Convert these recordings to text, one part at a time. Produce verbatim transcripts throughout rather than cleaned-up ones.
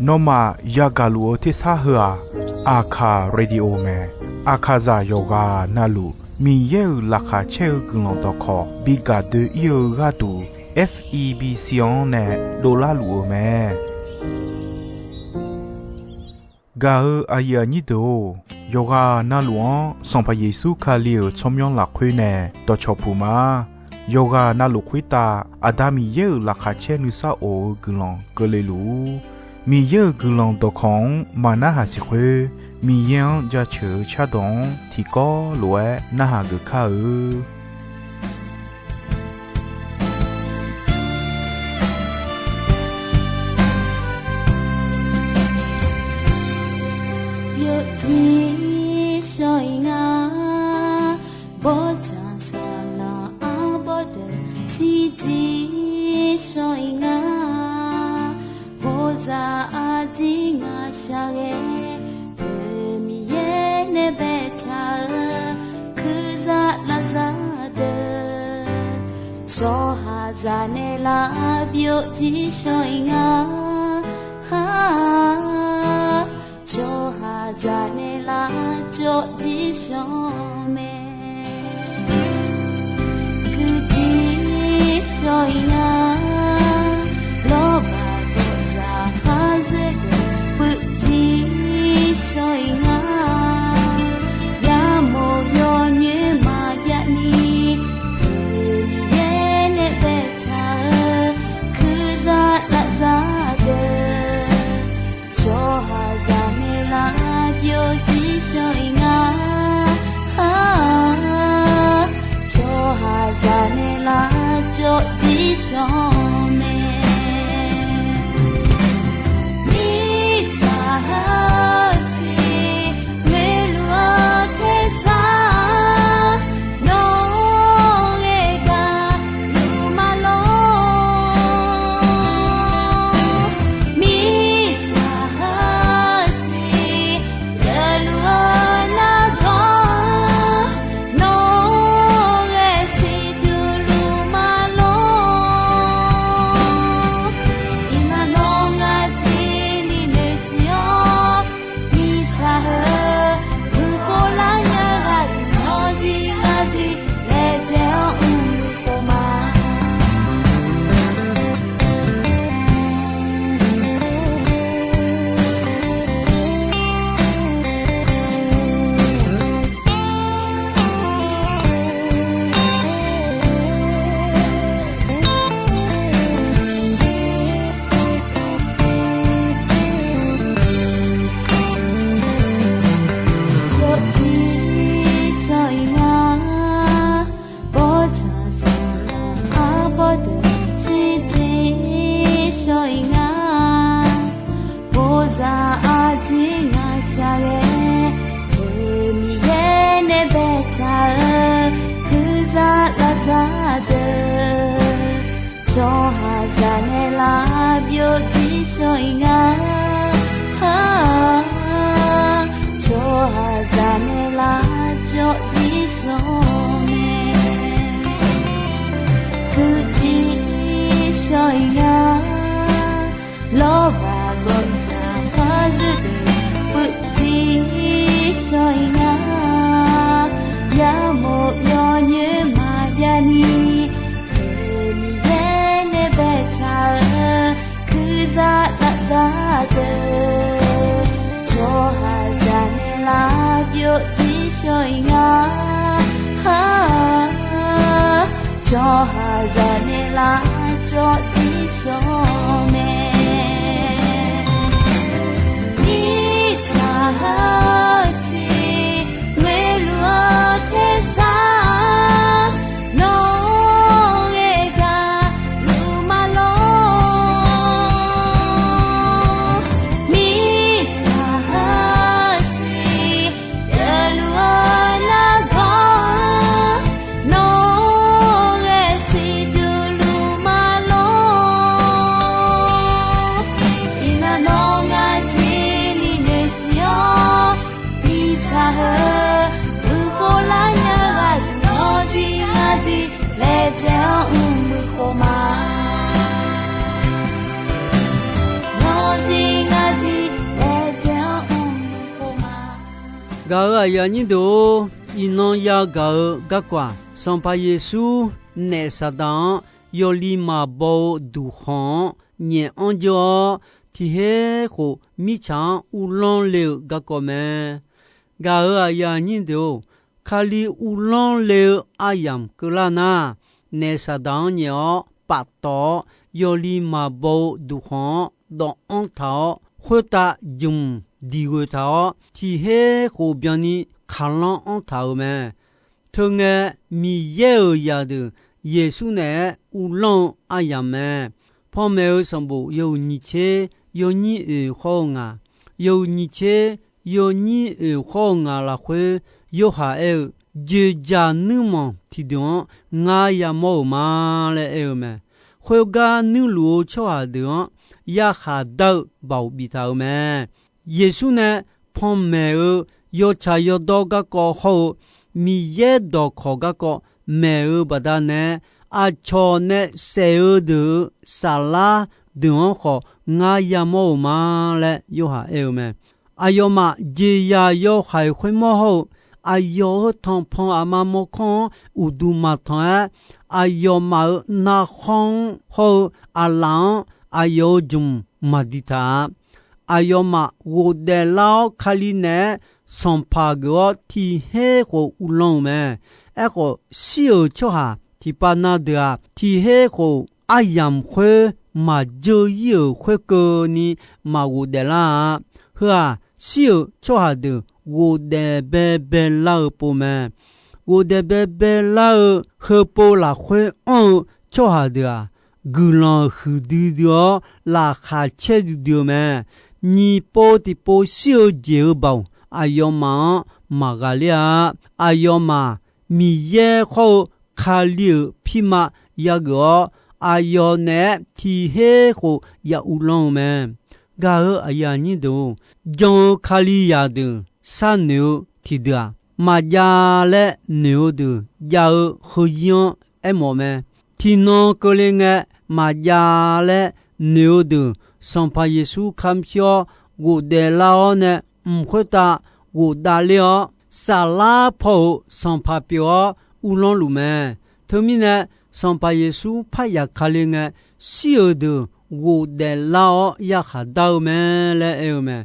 Nawmaf yagaq luf-eu tersar heu-aq, Aqkaq Radio mae. Aqkaqzaq yawqghaq navluf Miqyaer-euq laqkhaq caer-eu guiqlanq dawqkawq bi gaq doe-ir-eu gharduq, F E B C-anr nae dovlar luf-eu mae. Gaq-eu aqyuif aqnyir deuq-or, yawqghaq navluf-anr Sanqpaq Yeqsur Kali-euq tsawrmyanr lafkhoer nae dawqcawq puq ma. Yawqghaq navluf khoertav Aqda Miqyaer-euq laqkhaq caer nuisar of-eu guiqlanq keuvle luf-ur. Miqyaer-euq guiqlanq dawqkawq-anr maqnarhaq siq khoer, Miqyaer-anr jaceuq-eu cardawq-anr tiqkawv lof-aer narhaq geuf kar-eu. Byovjir shawr-ir nga, bawrtsanq saqlaq arbawr deuq shirjir shawr-ir nga. Bawrzaq aqdir ngaq shaqghae, Miqyaer nae baetaq-eu kurzaq lavzaq deuq, tsawrhaqzaq naeqlaf byovjir shawr-ir nga. Tsawrhaqzaq naeqlaf jawrjir shawr mae. Kuirjir shawr-ir nga, lawrbaq bawrzaq khar zoer deuq puivjir shawr-ir nga. Yamawr yawnyoer maqjav ni, Miqyaer nae baetaq-eu kurzaq lavzaq deuq, tsawrhaqzaq naeqlaf byovjir shawr-ir nga. Tsawrhaqzaq naeqlaf jawrjir shawr mae. Mirtsaq heusiq ngoeqluf-eu tersar, nawq-anr ghae gaq luf ma lor. Mirtsaq heusiq yaeqluf-eu nargawr, nawq-anr ghae siqduq luf ma lor. Iqnan nawr ngar jir ni noeqsiq-awr, mirtsaq heu, uqkhov lar nya ghaq deuq nawr jir ngar jir laejae-awr mrluf khof ma. Yawjir shawr-ir nga, bawrtsanq saqlaq arbawr deuq shirjir shawr-ir nga. Bawrzaq aqdir ngaq shaqghae, Miqyaer nae baetaq-eu kurzaq lavzaq deuq, tsawrhaqzaq naeqlaf byovjir shawr-ir nga. Tsawrhaqzaq naeqlaf jawrjir shawr mae. Kuirjir shawr-ir nga, lawrbaq bawrzaq khar zoer deuq puivjir shawr-ir nga. Yamawr yawnyoer maqjav ni, Miqyaer nae baetaq-eu kurzaq lavzaq deuq, tsawrhaqzaq naeqlaf byovjir shawr-ir nga. Tsawrhaqzaq naeqlaf jawrjir shawr mae. Mirtsaq heusiq ngoeqluf-eu tersar, nawq-anr ghae gaq luf ma lor. Mirtsaq heusiq yaeqluf-eu nargawr, nawq-anr ghae siqduq luf ma lor. Iqnan nawr ngar jir ni noeqsiq-awr, mirtsaq heu, uqkhov lar nya ghaq deuq nawr jir ngar jir laejae-awr mrluf khof ma. Gaq-euq aqyuif aqnyir deuq-or, iqnan yagaq-eu garkawv-aq, Sanqpaq Yeqsur naef Saqdaq-anr yawli maqbaw-eu duqkhanq-anr nyaef-anr jeur-awr, tiq her khof mirtsaq-anr uvlanr le-eu garkawv mae. Gaq-euq aqyuif aqnyir deuq-or, Kali uvlanr le-eu aryamq keuvlar nar, naef Saqdaq-anr nyaef-awr paftawf-awr, yawli maqbaw-eu duqkhanq-anr dawvanr taq-awr, khoertav jmq diq ghoeq taq-awr, tiq her khof byanni kaqlanr anr taq-euq mae. Teungae, Miqyaer-euq zaqdeuq Yeqsur naeq-aer uvlanr-eu aryamq mae. Panmaeq-eu sanqbof yawhuiq nyiq tser yawnyir oeq khawr-eu ngaq, yawhuiq nyiq tser yawnyir oeq khawr-eu ngaq lafkhoer, Yorhaq aer-eu, Dzoeqdzaq nuirmanq tiqdeuq-anr ngar yamawr-euq ma laer aer-eu mae. Khoergar nuirluf-eu tsawrhaq deuq-anr yarkhaq dar-eu baoq biftaq-euq mae. Yeqsur nae panmaeq-eu yawtsaq yawdawr garkawv hawr-eu, Miqyaer dawqkawq garkawv maeq-eu baqdanae, aqcawq nae saef-eu deuq-euq saflar deuq-anr khawf ngar yamawr-euq ma laer Yorhaq aer-eu mae. Aqyawfmaf jeqzaq yawhaiq khoermawr hawr-eu, aqyawf-euq tanqpanq aqma mawrkawr-anr uqduq maqtanq-aer, aqyawfmaf-euq narkhanr-anr hawr-eu aqlaf-anr aqyawf-euq jmq maqdiq taq-a. Aqyawfmaf ghofdaef lar-awr Kali naeq-aer sanqpaq geuf-awr tiq her khof uvlanr-euq mae. Aerkhawf, shir-euq tsawrhaq tiqpav na deuq-aq, tiq her khof aryamq khoer maqjeur ir-euq khoerkeuvni maqghofdaef lar-a. Heu-aq, shir-euq tsawrhaq deuq ghofdaef baebae lar-eu pov mae. Ghofdaef baebae lar-eu heupov lafkhoer anr-eu tsawrhaq deuq-aq, guiqlanq huiqdui dui-awr laqkhaq caerdui dui-eu mae. Nyiq pov tiqpov shir-eu jeq-euq baoq aqyawfmaf-anr maqghaqler-a. Aqyawfmaf Miqyaer khawr-eu Kali-euq pirma yageuf-awr, aqyawf naeq-aer tiq her khof ya uvlanr-eu mae. Gaq-euq aqyuif aqnyir deuq-or, jan-eu Kalizaq deuq sharnoeq-eu tiqdeuq-aq, maqjav laer noeq-eu deuq jav-eu heuzir-anr aermawf mae. Tiqnan keuvle ngae maqjav laer noeq-eu deuq, Sanqpaq Yeqsur kamq shir-awr ghofdaef lar-awr nae, mq khoertav ghofdav ler-awr, saflar paw-euq sanqpaq pyeuf-awr uvlanr luf mae. Teumirnae, Sanqpaq Yeqsur parya Kali ngae, shir-euq deuq ghofdaef lar-awr yarkhaq dar-eu mae laer aer-eu mae.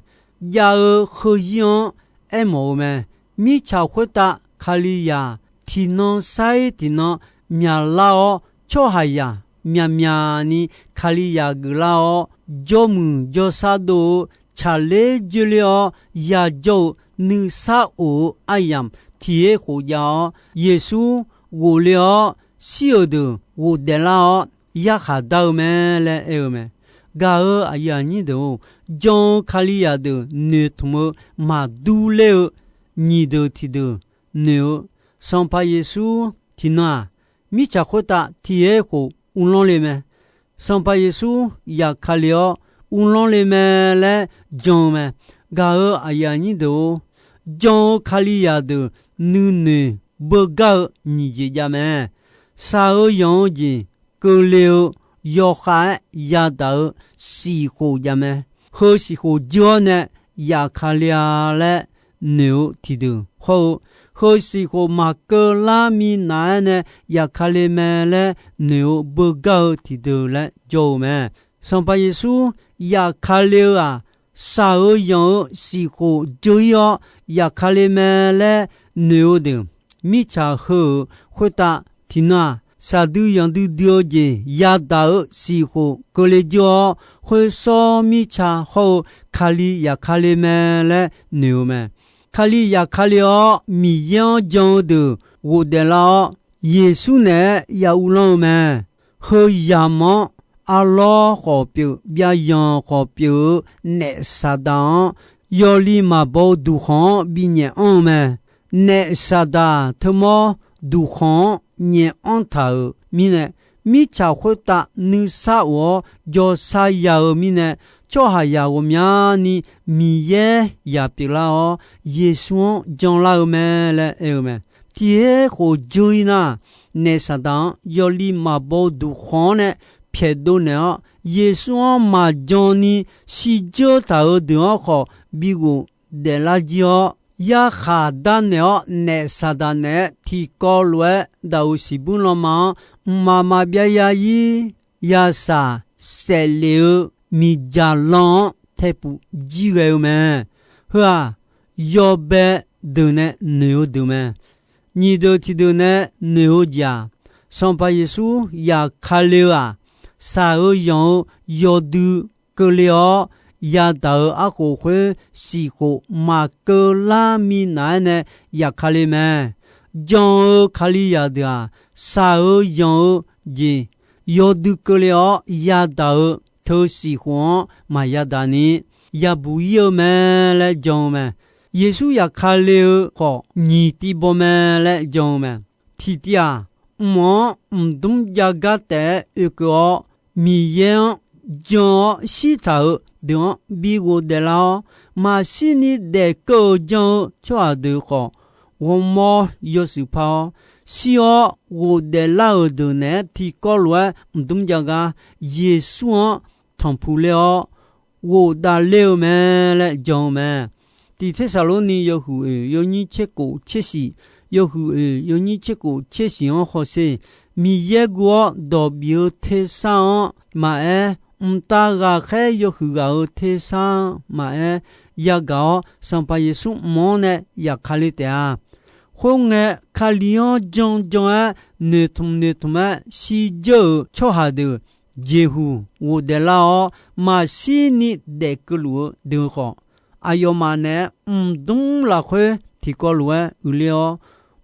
Jav-eu heuzir-anr aermawf-eu mae. Mirtsaq khoertav Kalizaq tiqnan sair tiqnan myaqlar-awr, tsawrhaqzaq myaqmyaq ni Kalizaq geuflar-awr, jawrmuiq jawrsar dov-eu tsaqler dzoerler-awr yajawr-eu nuisar of-eu aryamq tiq her khof jav-awr, Yeqsur ghofle-awr shir-euq deuq ghofdaef lar-awr yarkhaq dar-eu mae laer aer-eu mae. Gaq-euq aqyuif aqnyir deuq-or, jan-eu Kalizaq deuq noeqtmq-eu maqdur ler-eu nyiq deuq tiqdeuq noeq-eu, Sanqpaq Yeqsur tiqnan-aq, mirtsaq khoertav tiq her khof uvlanr le mae. Sanqpaq Yeqsur yaqkale-awr uvlanr le mae laer jan-eu mae. Gaq-euq aqyuif aqnyir deuq-or, jan-eu Kalizaq deuq nuinoeq beugar-eu nyiq jeq jav mae. Shaq-eu yanq-eu jeq keuvle-eu yawkhav-aer yadaq-eu siqkhof jav mae. Heu siqkhof jeur-awr nae yaqkale-a laer noeq-eu tiqdeuq hawr-eu, heu siqkhof maqkeuv lar minav-aer nae yaqkale mae laer noeq-eu beugar-eu tiqdeuq laer jawr-eu mae. Sanqpaq Yeqsur yaqkale-eu-aq, shaq-eu yanq-eu siqkhof jeur-ir-awr yaqkale mae laer noeq-eu deuq, mirtsaq heu-euq khoertav tiqnan-aq, shaqdui yanqdui dui-eu jeq yadaq-eu siqkhof keuvle jeur-awr, khoershawr mirtsaq hawr-eu Kali yaqkale mae laer noeq-eu mae. Kali yaqkale-awr Miqyaer-anr jan-eu deuq ghofdaef lar-awr, Yeqsur naeq-aer ya uvlanr-eu mae. Heu yamq-anr arlawr khawf pyeuf, byavyanq khawf pyeuf-eu naef Saqdaq-anr, yawli maqbaw-eu duqkhanq-anr binyaef anr-eu mae. Naef Saqdaq teumawr duqkhanq-anr nyaef anr taq-euq mirnae, mirtsaq khoertav nuisar of-awr jawrsar ya-eu mirnae, tsawrhaqzaq ghawqmyani Miqyaer yaq pyeuflar-awr, Yeqsur-anr janlar-eu mae laer aer-eu mae. Tiq her khof jeur-ir nar, naef Saqdaq-anr yawli maqbaw-eu duqkhanq-anr nae pyaeqdov naeq-awr, Yeqsur-anr maqjan ni shirdzeur taq-euq deuq-anr khawf bi ghofdaef lar jir-awr, yarkhaq darnaeq-awr, naef Saqdaq naeq-aer tiqkawv lof-aer daq-euq siqbur lanma-anr, mqmaq maqbyav ya ir, yasaq saeflef-eu miqdzaq lan-anr taepuf jir ghae-eu mae. Heu-aq, yawbae deuq nae noeq-eu deuq mae. Nyiq deuq tiqdeuq nae noeq-eu jeq-aq, Sanqpaq Yeqsur yaqkale-eu-aq, shaq-eu yanq-eu yawdui keuvle-awr, yadaq-eu arkhof khoer siqkhof maqkeuv lar minav-aer nae yaqkale mae. Jan-eu Kalizaq deuq-aq, shaq-eu yanq-eu jeq yawdui keuvle-awr yadaq-eu teu siqkhof-anr maqyadaq ni, yabuq ir-eu mae laer jan-eu mae. Yeqsur yaqkale-eu khawf, nyiq tiv baw mae laer jan-eu mae. Tiqtiv-aq, mq-anr mqdmr jav gar taef-aer oekeuv-awr, Miqyaer-anr jan-awr shirtaq-euq deuq-anr bi ghofdaef lar-awr, maqshirni daef keuv-eu jan-eu tsawrhaq deuq khawf, ghawrmawr yawshuif par-awr, shir-awr ghofdaef lar-euq deuq naeq-aer tiqkawv lof-aer mqdmr jav gar Yeqsur-anr tanqpuq ler-awr, ghofdav ler-eu mae laer jan-eu mae. Tiq Tersaqlorni yawhuiq oeq yawnyir tserkhof tsershiq, yawhuiq oeq yawnyir tserkhof tsershiq-anr hawsher, Miqyaer guv-awr dawq bif-eu tersar-anr maqaer, mqtav ghaqkhaer yawhuiq ghaq-euq tersar-anr maqaer, yagaq-awr Sanqpaq Yeqsur mq-anr nae yaqkale taef-a. Khoerngae, Kali-anr janjan-aer noeqtmq noeqtmq-aer shirdzeur-euq tsawrhaq deuq jeqhuq ghofdaef lar-awr, maqshirni daefkeuv luf-eu deuq khawf, aqyawfmaf naeq-aer mqdmr lafkhoer tiqkawv lof-aer uiqler-awr,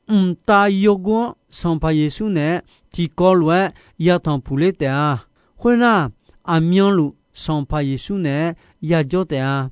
mqtav yawgor-anr Sanqpaq Yeqsur naeq-aer tiqkawv lof-aer yatanq puqler taef-a. Khoernar, aqmyanluf Sanqpaq Yeqsur naeq-aer yajawr taef-a.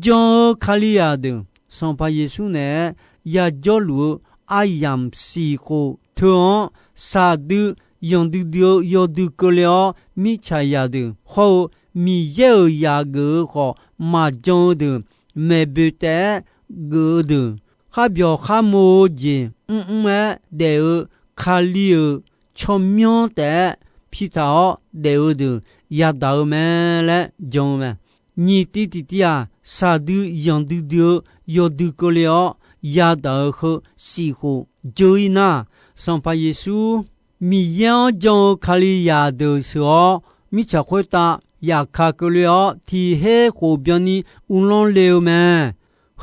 Jan-eu Kalizaq deuq Sanqpaq Yeqsur naeq-aer yajawrluf-eu aryamq siqkhof teu-anr, shaqdui yanqdui dui-eu yawdui keuvle-awr, mirtsaqzaq deuq hawr-eu Miqyaer-euq zaq geuf-eu khawf maqjan-eu deuq, maeqboeq taef-aer geuf-eu deuq, kharbyawq kharmo-eu jeq mrmr-aer daef-eu Kali-euq tsawrmyanr taef-aer pitaq-awr daef-eu deuq yadaq-eu mae laer jan-eu mae. Nyiq tiv tiqtiv-aq, shaqdui yanqdui dui-eu yawdui keuvle-awr yadaq-eu heu siqkhof dzeur-ir nar, Sanqpaq Yeqsur Miqyaer-anr jan-eu Kalizaq deuq sheuq-awr, mirtsaq khoertav yaqkaq keuvle-awr, tiq her khof byanni uvlanr le-eu mae.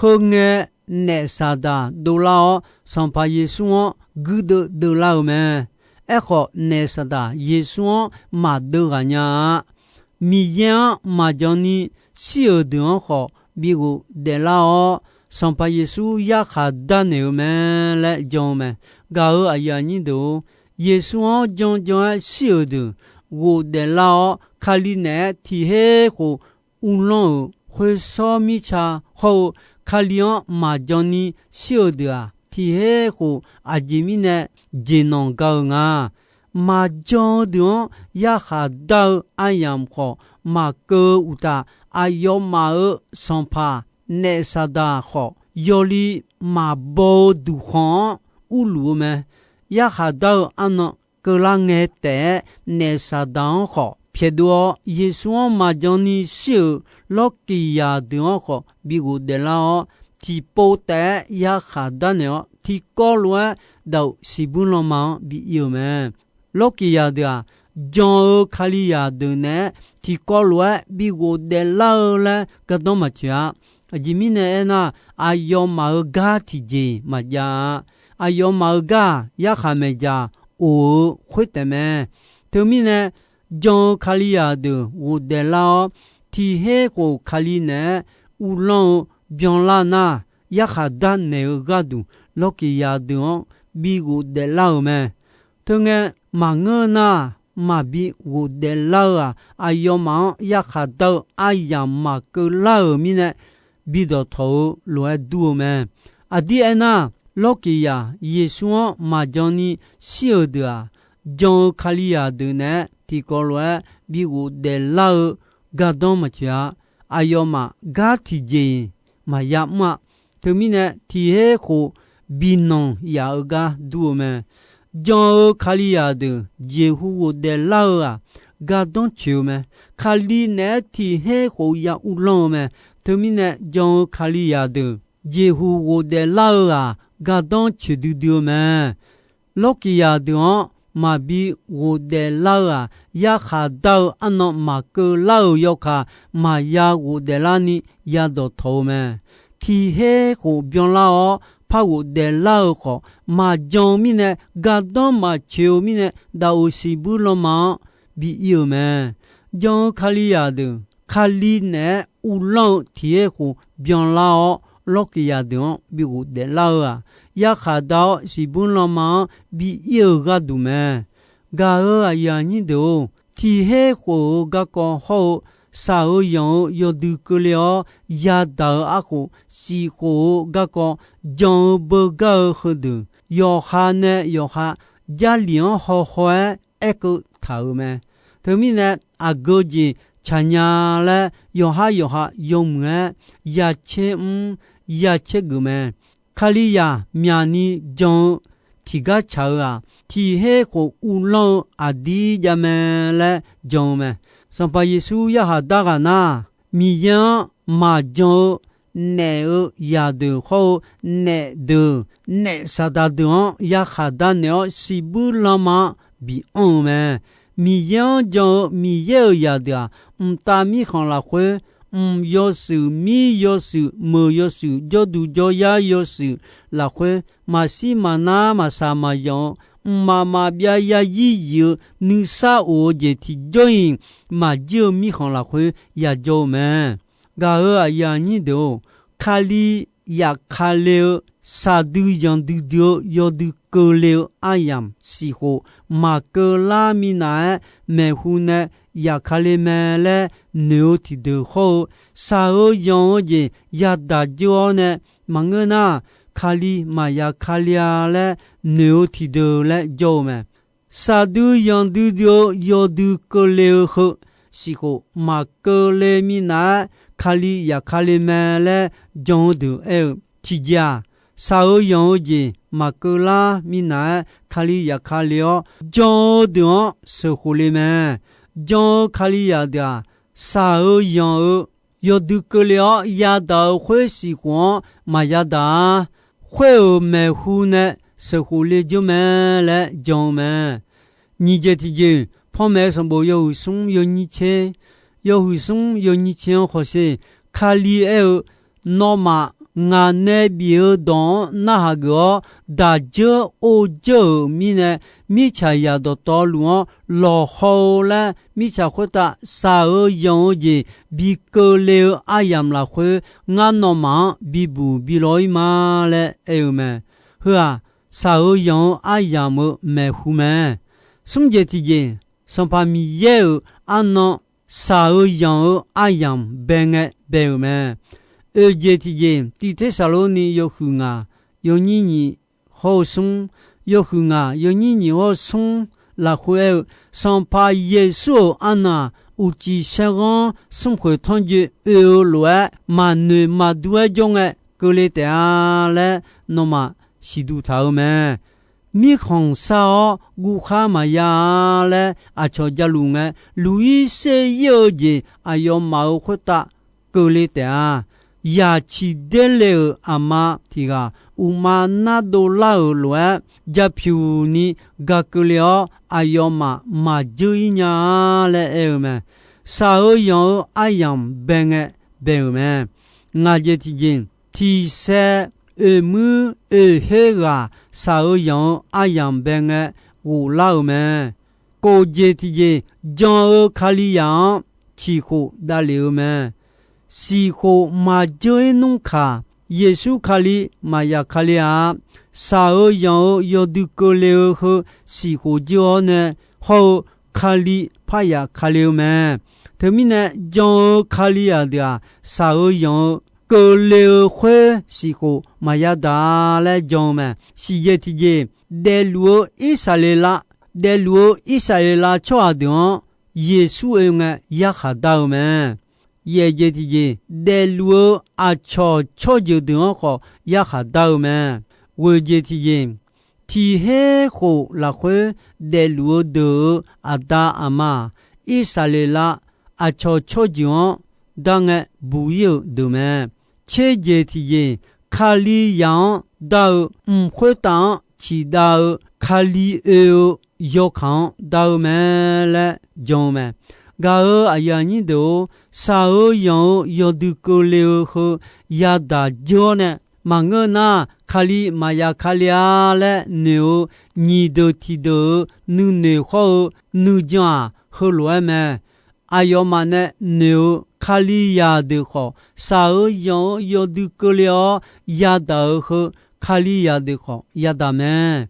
Heu ngae, naef Saqdaq dovlar-awr, Sanqpaq Yeqsur-anr guirdeuv deuvlar-euq mae. Aerkhawf, naef Saqdaq Yeqsur-anr maqdeuv ghaq nya-a. Miqyaer-anr maqjan ni shir-euq deuq-anr khawf bi ghofdaef lar-awr, Sanqpaq Yeqsur yarkhaq darnaeq-eu mae laer jan-eu mae. Gaq-euq aqyuif aqnyir deuq-or, Yeqsur-anr janjan-aer shir-euq deuq ghofdaef lar-awr, Kali naeq-aer tiq her khof uvlanr-euq khoer shawr mirtsa hawr-eu, Kali-anr maqjan ni shir-euq deuq-aq, tiq her khof aqjeq mirnae jeqnanq ga-eu nga. Maqjan-eu deuq-anr yarkhaq dar-eu aryamq khawf maqkeuv-eu uqtaf, aqyawfmaf-euq Sanqpaq naef Saqdaq khawf yawli maqbaw-eu duqkhanq-anr urluf-eu mae. Yarkhaq dar-eu arnan keuvlar ngae taef-aer, naef Saqdaq-anr khawf pyaeqdov-awr, Yeqsur-anr maqjan ni shir-euq lawrkiqzaq deuq-anr khawf bi ghofdaef lar-awr, tiqpov taef-aer yarkhaq darnaeq-awr, tiqkawv lof-aer daq-euq siqbur lanma-anr bi ir-euq mae. Lawrkiqzaq deuq-aq, jan-eu Kalizaq deuq naeq-aer tiqkawv lof-aer bi ghofdaef lar-eu laer gardanr maqtsoeq-a. Aqjeq mirnae aernar, aqyawfmaf-euq gar tiqjeq maqjav-a. Aqyawfmaf-euq gar-aq, yarkhaq maeqdzaq of-eu khoertaef mae. Teumirnae, jan-eu Kalizaq deuq ghofdaef lar-awr, tiq her khof Kali naeq-aer uvlanr-eu byanlar nar, yarkhaq darnaeq-eu gharduq lawrkiqzaq deuq-anr bi ghofdaef lar-euq mae. Teungae, maqngeur nar, maqbi ghofdaef lar-eu-aq, aqyawfmaf-anr yarkhaq dar-eu aryamq maqkeuv lar-euq mirnae, bi dawqtawq-eu lof-aer dur-eu mae. Aqdir aernar, lawrkiqzaq Yeqsur-anr maqjan ni shir-euq deuq-aq, jan-eu Kalizaq deuq naeq-aer tiqkawv lof-aer bi ghofdaef lar-eu gardanr maqtsoeq-a. Aqyawfmaf gar tiqjeq-iq maqya mr-a. Teumirnae, tiq her khof bi nanq yaf-eu gar dur-eu mae. Jan-eu Kalizaq deuq jeqhu ghofdaef lar-eu-aq, gardanr tsoeq-eu mae. Kali naeq-aer tiq her khof ya uvlanr-eu mae. Teumirnae, jan-eu Kalizaq deuq jeqhuq ghofdaef lar-eu-aq, gardanr coeqdui dui-eu mae. Lawrkiqzaq deuq-anr maqbi ghofdaef lar-eu-aq, yarkhaq dar-eu arnan maqkeuv lar-euq yawkaq, maqya ghofdaef larni yadawq tawq-eu mae. Tiq her khof byanlar-awr par ghofdaef lar-eu khawf, maqjan-eu mirnae, gardanr maqcoeq-eu mirnae, daqoq siqbuir lanma-anr bi ir-euq mae. Jan-eu Kalizaq deuq, Kali naeq-aer uvlanr-eu tiq her khof byanlar-awr, lawrkiqzaq deuq-anr bi ghofdaef lar-eu-aq, yarkhaq dar-awr siqbuir lanma-anr bi ir-eu gharduq mae. Gaq-euq aqyuif aqnyir deuq-or, tiq her khof-euq garkawv hawr-eu, shaq-eu yanq-eu yawdui keuvle-awr yadaq-eu arkhof, siqkhof-eu garkawv jan-eu beugar-eu heudeuq, yawqha nae yawqha Jarlif-anr hawhaw-aer aerkeuv taq-euq mae. Teumirnae, aqgeu jeq tsaqnya laer yawqhar yawqha yawmuiq-aer ya tser mr ya tser geuf mae. Kalizaq myaqni jan-eu tiqgar tsaq-eu-aq, tiq her khof uvlanr-eu aqdir jav mae laer jan-eu mae. Sanqpaq Yeqsur yarkhaq dar ghaq nar, Miqyaer-anr maqjan-eu naef-eu zaqdeuq hawr-eu naef deuq, naef saqdaq deuq-anr yarkhaq dar naeq-awr siqbuir lanma-anr bi anr-eu mae. Miqyaer-anr jan-eu Miqyaer-euq zaqdeuq-aq, mqtav mirkhanq lafkhoer, mq yawshuif, mir yawshuif, meuq yawshuif, jawrduq jawryar yawshuif lafkhoer, maqshir maqnar maqshaq maqyanq-eu, mqmaq maqbyav yarzir zif-eu nuisar of-eu jeq tiqjawr-iq maqjir-eu mirkhanq lafkhoer yajawr-eu mae. Gaq-euq aqyuif aqnyir deuq-or, Kali yafkale-eu, shaqdui yanqdui dui-eu yawdui keuvle-eu aryamq siqkhof maqkeuv lar minav-aer maeqhu nae yafkale mae laer noeq-eu tiqdeuq hawr-eu, shaq-eu yanq-eu jeq yadaq dzeur-awr nae maqngeur nar, Kali maqya kale-a laer noeq-eu tiqdeuq laer jawr-eu mae. Shaqdui yanqdui dui-eu yawdui keuvle-eu heu siqkhof maqkeuv le minav-aer Kali yafkale mae laer jan-eu deuq aer-eu, tiqjeq-aq, shaq-eu yanq-eu jeq maqkeuv lar minav-aer Kali yafkale-awr jan-eu deuq-anr sheuqkhof le mae. Jan-eu Kalizaq deuq-aq, shaq-eu yanq-eu yawdui keuvle-awr yadaq-eu khoer siqkhof-anr maqya daq-a. Khoer-euq maeqhu nae sheuqkhof le dzeur mae laer jan-eu mae. Nyiq jeq tiqjeq, panmaeq-eu sanqbof yawhuiq smr yawnyir tser, yawhuiq smr yawnyir tser-anr hawsher. Kali aer-eu, Nawmaf ngaq nae bif-eu dawq-anr narhaq geuf-awr daq dzeur or dzeur-euq mirnae, mirtsaqzaq dawqtawvluf-anr lawqhaw-eu laer mirtsaq khoertav shaq-eu yanq-eu jeq bi keuvle-eu aryamq lafkhoer, ngar nawmaf-anr bibuq bi law-ir ma laer aer-eu mae. Heu-aq, shaq-eu yanq-eu aryamq-euq maeqhu mae. Smr jeq tiqjeq, Sanqpaq Miqyaer-euq arnan shaq-eu yanq-eu aryamq bae ngae bae-euq mae. Oeq jeq tiqjeq, Tiq Tersaqlorni yawhuiq ngaq yawnyir nyiq hawr-eu smr, yawhuiq ngaq yawnyir nyiq hawr-eu smr lafkhoer aer-eu, Sanqpaq Yeqsur-euq arnan-aq, uqcif saerghanr smrkhoeq tanrjoe oe-eu lof-aer maqnoeq maqdur-aer jawr ngae keuvle taef-a laer nawmaf siqduq taq-eu mae. Mirkhanq shar-awr guvkhar maqya-a laer aqcawq jaluf ngae, luq-ir ser-ir-eu jeq aqyawfmaf-euq khoertav keuvle taef-a. Yaq ciq der le-euq aqma tiq ghaq uqma nardov lar-euq lof-aer, japyuq ni ga keuvle-awr aqyawfmaf maqjeur-ir nya-a laer aer-eu mae. Shaq-eu yanq-eu aryamq bae ngae bae-euq mae. Ngaq jeq tiqjeq, tiq sae oeq muir oeq her ghaq shaq-eu yanq-eu aryamq bae ngae ghoflar-euq mae. Kof jeq tiqjeq, jan-eu Kalizaq-anr ciqkhof davlef-eu mae. Siqkhof maqjeur-ir nmr kaq, Yeqsur Kali maqya kale-a. Shaq-eu yanq-eu yawdui keuvle-eu heu siqkhof jir-awr nae hawr-eu Kali parya kale-eu mae. Teumirnae jan-eu Kalizaq deuq-aq, shaq-eu yanq-eu keuvle-eu khoer siqkhof maqya daq-a laer jan-eu mae. Siqjeq tiqjeq, daefluf-eu Irsaqleqlav, daefluf-eu Irsaqleqlav tsawrhaq deuq-anr Yeqsur oe ngae yarkhaq dar-eu mae. Yaef jeq tiqjeq, daefluf-eu aqcawq tsawrjeuq deuq-anr khawf yarkhaq dar-eu mae. Ghoeq jeq tiqjeq, tiq her khof lafkhoer daefluf-eu deuq-euq aqda aqma-aq, Irsaqleqlav aqcawq tsawrjeuq-anr dar ngae buq-ir-euq deuq mae. Tser jeq tiqjeq, Kalizaq-anr dar-eu, mq khoertav-anr ciqdav-eu, Kali oe-eu yawkaq-anr dar-eu mae laer jan-eu mae. Gaq-euq aqyuif aqnyir deuq-or, shaq-eu yanq-eu yawdui keuvle-eu heu yadaq dzeur-awr nae, maqngeur nar, Kali maqya Kali-a laer noeq-eu nyiq deuq tiq deuq-euq nuinoeq hawr-eu nuijan-aq, heulof-aer mae. Aqyawfmaf nae noeq-eu Kalizaq deuq khawf, shaq-eu yanq-eu yawdui keuvle-awr yadaq-euq heu, Kalizaq deuq khawf yadaq mae.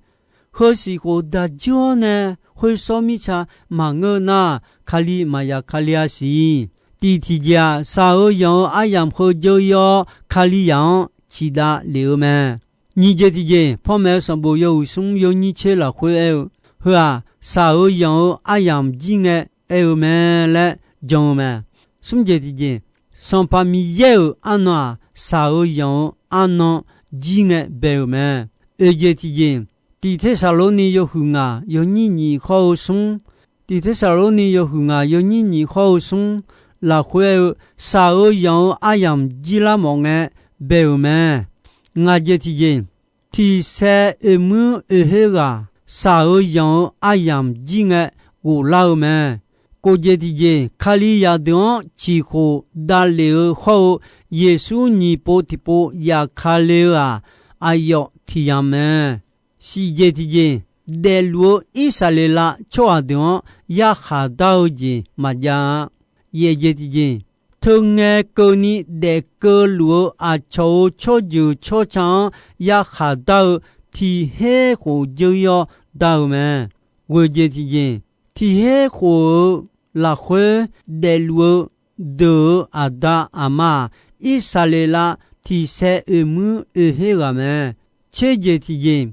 Heu siq khof daq dzeur-awr nae, khoer sawr mirtsa maqngeur nar, Kali maqya Kali-a siq. Tiq tiqjeq-aq, shaq-eu yanq-eu aryamq heu dzeur-ir-awr, Kalizaq-anr ciqdav lef-eu mae. Nyiq jeq tiqjeq, panmaeq-eu sanqbof yawhuiq smr yawnyir tser lafkhoer aer-eu, heu-aq, shaq-eu yanq-eu aryamq jir ngae aer-eu mae laer jan-eu mae. Smr jeq tiqjeq, Sanqpaq Miqyaer-euq arnan-aq, shaq-eu yanq-eu arnan jir ngae bae-euq mae. Oeq jeq tiqjeq, Tiq Tersaqlorni yawhuiq ngaq yawnyir nyiq hawr-eu smr, Tiq Tersaqlorni yawhuiq ngaq yawnyir nyiq hawr-eu smr lafkhoer aer-eu, shaq-eu yanq-eu aryamq jir lar mawf ngae bae-euq mae. Ngaq jeq tiqjeq, tiq sae oeq muir oeq her ghaq, shaq-eu yanq-eu aryamq jir ngae ghoflar-eu mae. Kof jeq tiqjeq, Kalizaq deuq-anr ciqkhof davlef-eu hawr-eu, Yeqsur nyiq pov tiqpov yaf Kali-eu-aq, aqyawf tiq yamq mae. Shif jeq tiqjeq, daefluf-eu Irsaqleqlav tsawrhaq deuq-anr yarkhaq dar-eu jeq maqjav-a. Yaeq jeq tiqjeq, teu ngae keuvni daef keuvluf-eu aqcawq-euq tsawrjeuq tsawrca-anr yarkhaq dar-eu tiq her khof dzeur-ir-awr dar-eu mae. Ghoeq jeq tiqjeq, tiq her khof-eu lafkhoer daefluf-eu deuq-euq aqda aqma-aq, Irsaqleqlav tiq sae oeq muir oeq her ghaq mae. Tser jeq tiqjeq,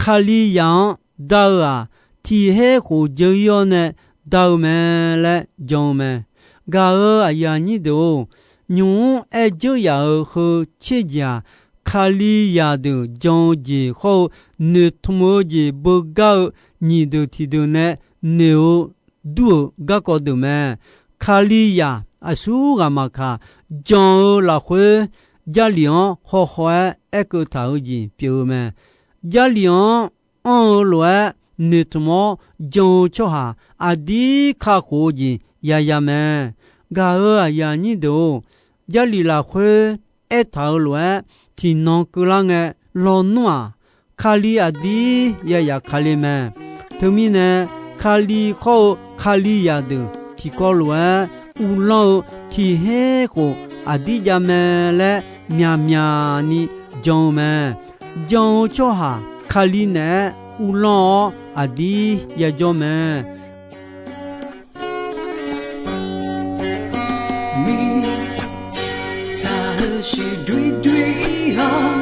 Kalizaq-anr dar-eu-aq, tiq her khof dzeur-ir-awr nae dar-eu mae laer jan-eu mae. Gaq-euq aqyuif aqnyir deuq-or, nymq-mr aer dzeur yaf-euq heu tser jeq-aq, Kalizaq deuq jan-eu jeq hawr-eu noeqtmq-eu jeq beugar-eu nyiq deuq tiqdeuq nae noeq-eu dur-euq garkawv deuq mae. Kalizaq aqsur ghaq maqkaq, jan-eu lafkhoer Jarlif-anr hawhaw-aer aerkeuv taq-eu jeq pyeuf-eu mae. Jarlif-anr anr-eu lof-aer noeqtmq-awr jan-eu tsawrhaq aqdir kakhof-eu jeq yaya mae. Gaq-euq aqyuif aqnyir deuq-or, Jarlif lafkhoer aertaq-euq lof-aer tiqnan keuvlar ngae lawnmr-aq, Kali aqdir yayaf Kali mae. Teumirnae, Kali khawr-eu Kalizaq deuq tiqkawv lof-aer uvlanr-eu tiq her khof aqdir jav mae laer myaqmyaqni jan-eu mae. Jan-eu tsawrhaq Kali naeq-aer uvlanr-awr aqdir yajawr mae. Mirtsaq heusiq doer doer-awr,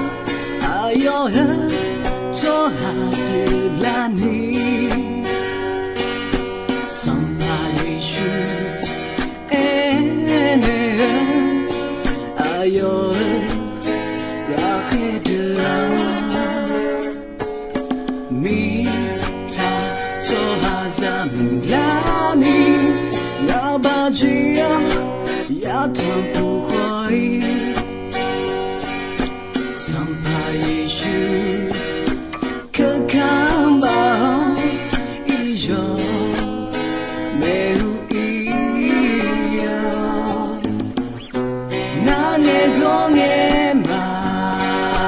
aqyawf heu tsawrhaq deuq larni, Sanqpaq Yeqsur aernaeq-eu, aqyawf-euq ghaqkhaer deuq-aq, mirtsaq tsawrhaqzaq muiqlarni, ngaqbaq jeq-awr yatanq puq khawf-ir, Sanqpaq Yeqsur keuvkarbaf-awr, iryawq maeq-eu ir-awr, ngar ngae gawr ngae maqaer,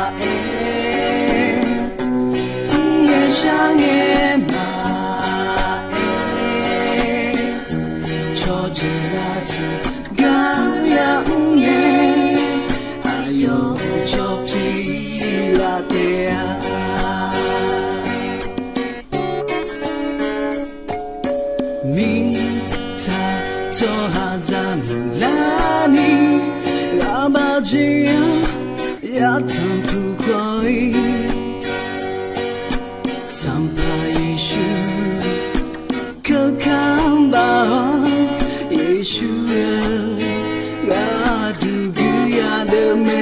mr ngae shar ngae maqaer, cawqjeq aqdui gar ya mr ngae, aqyawf cawq pir laf taef-a. Mirtsaq tsawrhaqzaq muiqlarni, ghaqbaq jeq-awr yatanq puq khawf-ir, Sanqpaq Yeqsur keuvkarbaf-awr, Yeqsur-eu gharduq guiqya deuq mae.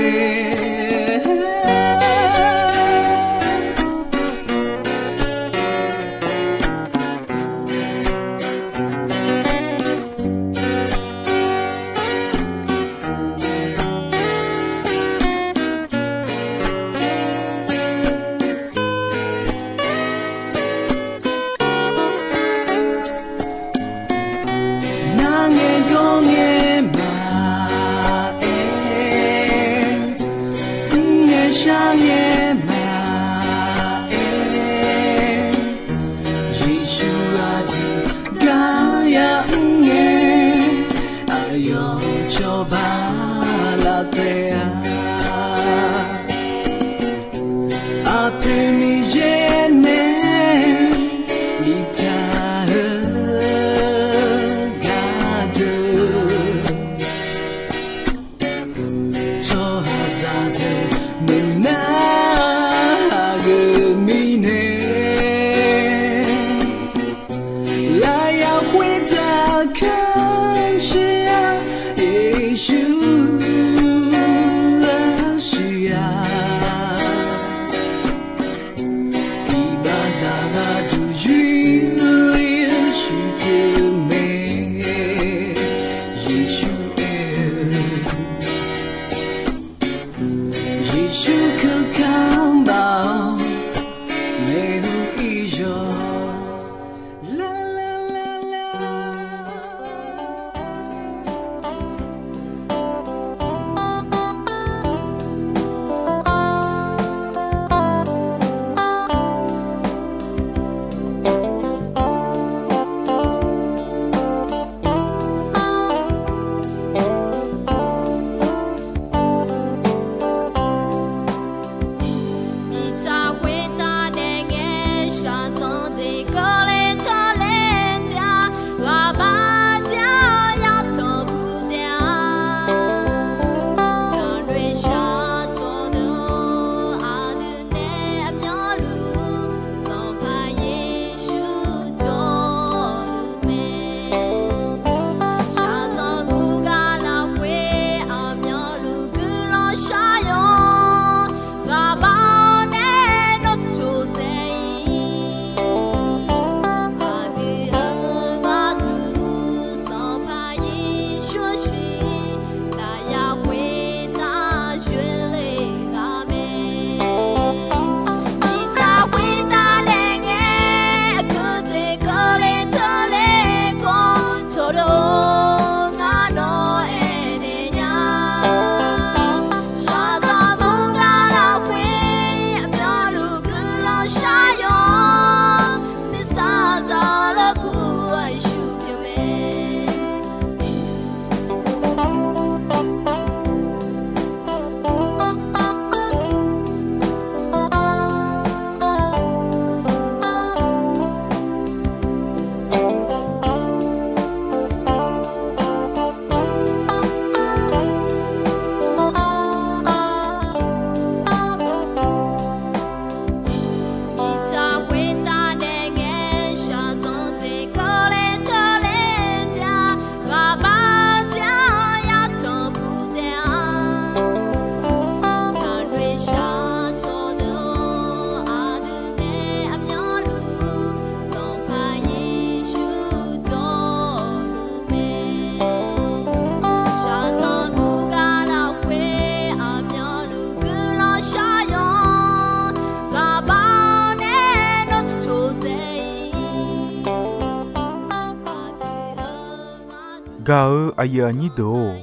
Gaq-eu aqyuif aqnyir deuq-or,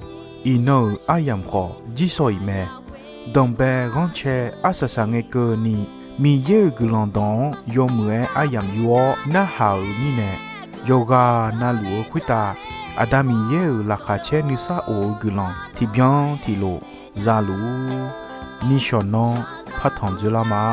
iqnan-euq aryamq khawf jirsawq iq mae. Danqbae ghanrcae arsaq saq ngae keuvni, Miqyaer-euq guiqlanq dawq-anr yawmuiq-aer aryamq yur-awr narhaq-euq mirnae, yawqghaq navluf-eu khoertav Aqda Miqyaer-euq laqkhaq caer nuisar of-eu guiqlanq tiqbyan tiqlof za luf-ur. Nishawq nanr partanq dzoerlar ma.